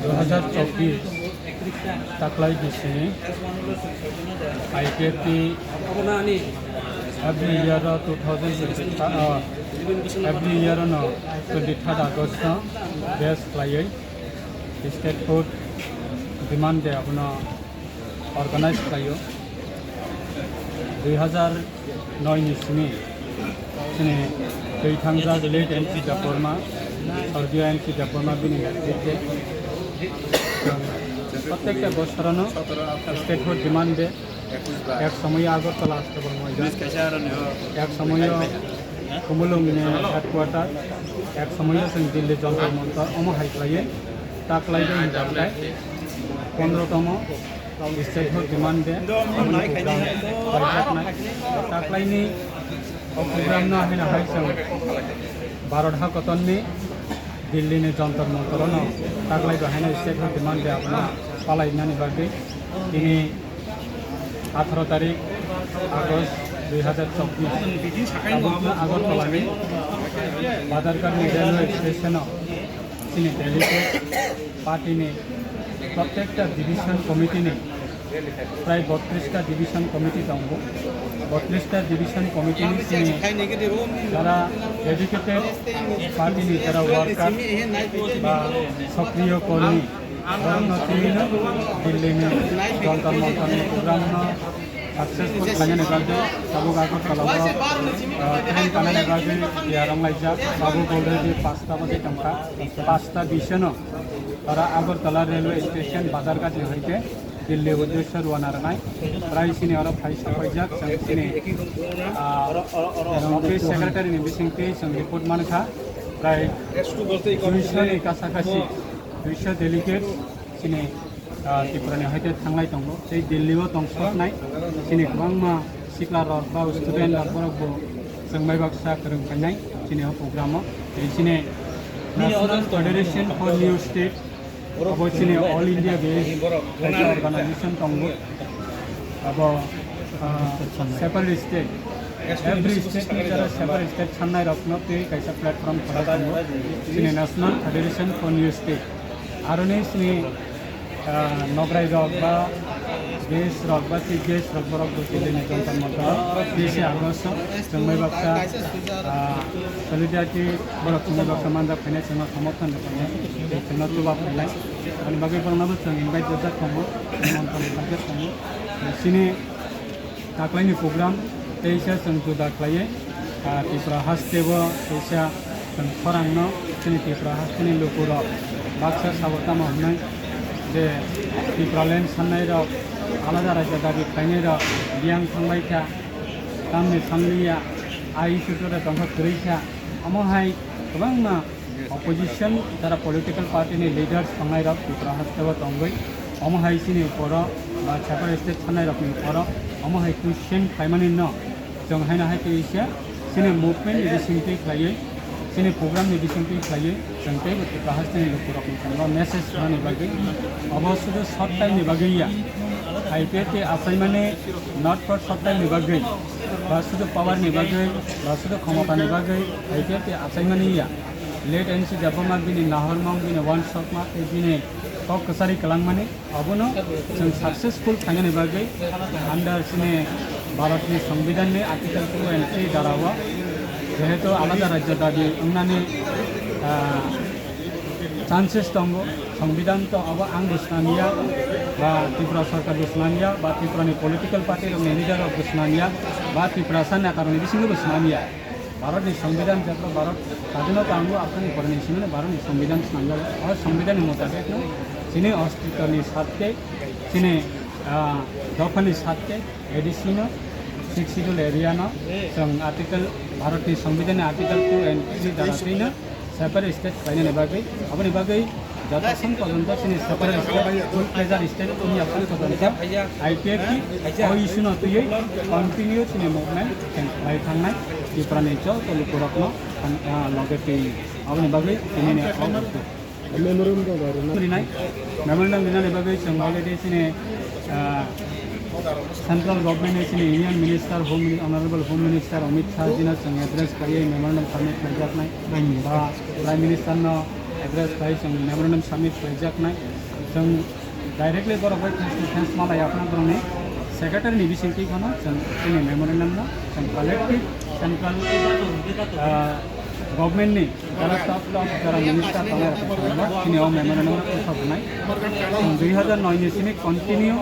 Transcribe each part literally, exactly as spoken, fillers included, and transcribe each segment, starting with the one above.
দুই হাজার চব্বিশ taklai bisini I P F T every year o two thousand twenty, uh, every year no twenty third August no base khlaiwi statehood demand day abono organize khlaio. Dui hazar noi ni simi chini twi thangjak late M C Debbarma, sorgiyo M C Debbarma bini netrite. Prottekta bosorono statehood demand day, ek somoyo Agartala Ashtabal Moidan, ek somoyo Khumulwng ni headquarter, ek somoyo chwng Delhi Jantar Mantar omo hai khlaiwi taklai de hinjak khe pondro tomo statehood demand day, taklaini o program no haino hai chwng Bharat hakotorni Delhi ni Jantar Mantar no taklai de haino statehood demand day abono palainani bagwi tini atharo tarik August dui hazar chobbish, tabukno Agartala ni Badharghat ni railway station o chini delegate party ni prottekta division committee ni prai botris ta division committee tongo. Botris ta division committee ni chini jara dedicated party ni jara worker ba sokriyo kormi, borokno twiwi no Delhi ni Jantar Mantar ni program no successful khlainani bagwi tabuk Agartala o, ah, train kanani bagwi tiyar wnglaijak. Tabuk already pasta bagwi tongkha. Pasta bisino oro Agartala railway station Badharghat ni hoite Delhi uddesyo rwna rwnai. Prai chini oro phai sopaijak, chwng chini, ah, office secretary ni bisingtwi chwng report mankha. Prai duiso ni kasa kasi, duiso delegate chini, ah, Tripura ni hoite thanglai tongo. Tei Delhi o tong soknai chini kwbangma sikla rok ba student rok, borok bo chwng bai baksa kwrwng phainai chini o program o. Tei chini National Federation for New State, abo chini all India based kaisa organization tongo. Abo, ah, separate state, every state ni jara separate state sannai rokno tei kaisa platform khwlai tongo, chini National Federation for New State. Aroni chini, ah, nograi rok ba guest rok ba chief guest rok borok bo chini Jantar Mantar o tei se agro so chwng bai baksa, ah, solidarity borok chwng bai baksa manjak phainai, chwngno somorthon rwkhainai, tei chwngno chuba phainai. Ani bagwi borokno bo chwng invite rwjak tongo, nimonthon rwjak tongo. Chini taklaini program teisa chwng juda khlaiwi, ah, Tripura hasteo teisa chwng khorangno chini Tripura hasteni lukurok baksa sabo tamo hwnwi je Tipraland sannairok, alada raida dabi khlainairok biyang thangbai kha, tamni sanliya, ai chutore tongkha kwrwi kha, omo hai kwbangma opposition jara political party ni leaders tongnai rok Tripura hasteo tongwi, omo hai chini uporo ba separate state sanai rokni uporo omo hai question khlaimani no chwng haino hai khe se chini movement ni bisingtwi khlaiwi, chini program ni bisingtwi khlaiwi chwng teibo Tripura hasteni lukurokni thangno message rwnani bagwi, obo sudu short time ni bagwi ya, I P F T achaimani not for short time ni bagwi, ba sudu power ni bagwi, ba sudu khomota ni bagwi I P F T achaimani ya. Late N C Debbarma bini nahormung, bini uansukma tei bini kok kwchari kwlangmani, abono chwng successful khlainani bagwi under chini Bharatni Songbidanni Article two and three darao jehetu alada rajya dabi wngnani, ah, chances tongo, Songbidan to abo ang bo swnamya, ba Tripura Sarkar bo swnamya, ba Tripurani political party rokni leader rok bo swnamya, ba Tiprasa neta rokni bisingo bo swnamya. Bharatni Songbidan jatro Bharat sadhino tango, aboni poreni simino Bharatni Songbidan swnamjago. O Songbidanni motabekno chini ostitoni satke, chini, ah, dophani satke, A D C no, Sixth Schedule area no, chwng article, Bharatni Songbidanni article two and three dara twi no separate state khlainani bagwi, aboni bagwi jotokhon porjonto chini separate state, full fledged state wngya phano porjonto I P F T o issue no twiwi continue chini movement khlai thangnai Tripurani joto lukurokno, ah, loge twi aboni bagwi tini ni o rinai memorandum rinani bagwi chwng already chini, ah, Central Government ni chini Union Minister, Home Mini-, Honorable Home Minister Amit Shah ji no chwng address khlaiwi memorandum submit khlaijaknai, ba Prime Minister no address khlai chwng memorandum submit khlaijaknai. Chwng directly borok bai face to face malai aphano borokni secretary ni bisingtwi phano chwng chini memorandum no chwng collective central, ah, government ni jara top top jara minister tongnai rok chini o memorandum no phunai. Chwng dui hajar noi ni simi continue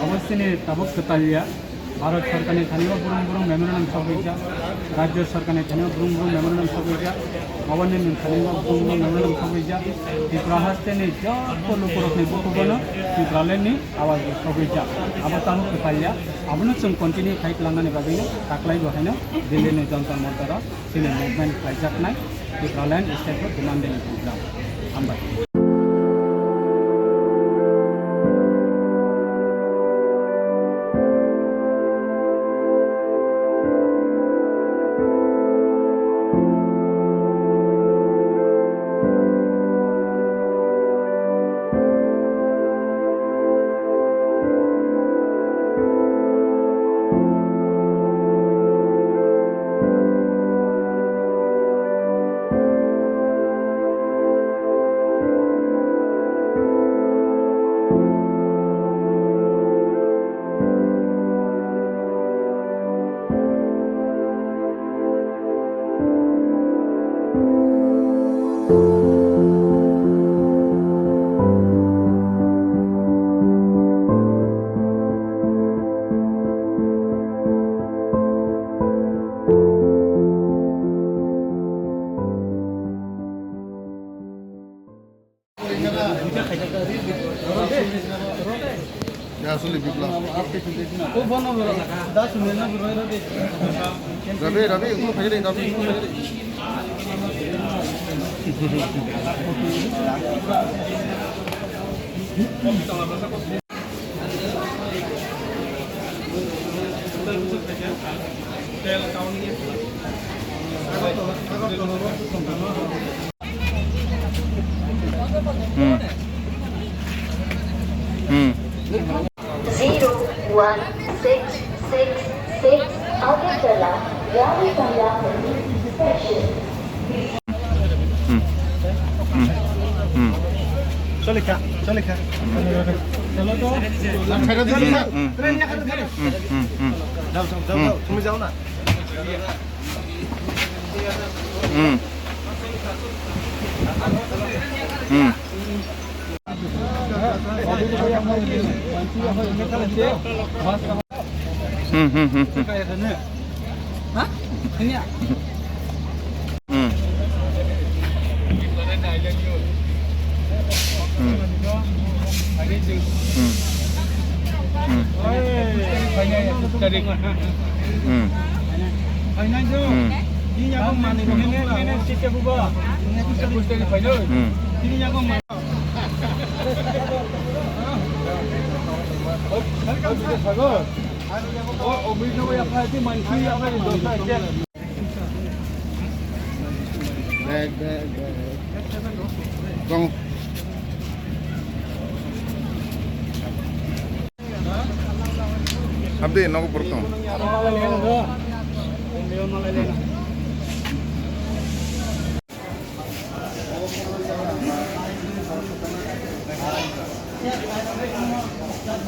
obo chini tabuk kwtal ya. Bharat Sarkar ni thani o burung burung memorandum sogwijak, Rajya Sarkar ni thani o burung burung memorandum sogwijak, Government ni thani o burung burung memorandum sogwijak, Tripura haste ni joto lukurok ni bukugo no Tipraland ni awaz bo sogwijak. Abo tamo kwtal ya, abono chwng continue khai kwlangnani bagwi no taklai bo haino Delhi ni Jantar Mantar o chini movement khlaijaknai Tipraland state o demanding program. Hambai. Ya, asli Biplab. Rabi, Rabi, itu kaya ni, Rabi, itu kaya ni. Hmm. Hmm. Zero one six six six Agartala Rani Kailakhani Express. Hmm. Hmm. Hmm. Chale kya? Chale kya? Hmm. Chalo to. Hmm. Hmm. Hmm. Hmm. Hmm. Hmm. Jao, jao, jao, jao. Tumi jao na. Hmm. Hmm. Hmm, hmm, hmm, hmm. Hmm. Hmm. Hmm. Hmm. Hmm. Hmm. Hmm. Bag, bag, bag. Dong. Abdi, nogo burkong.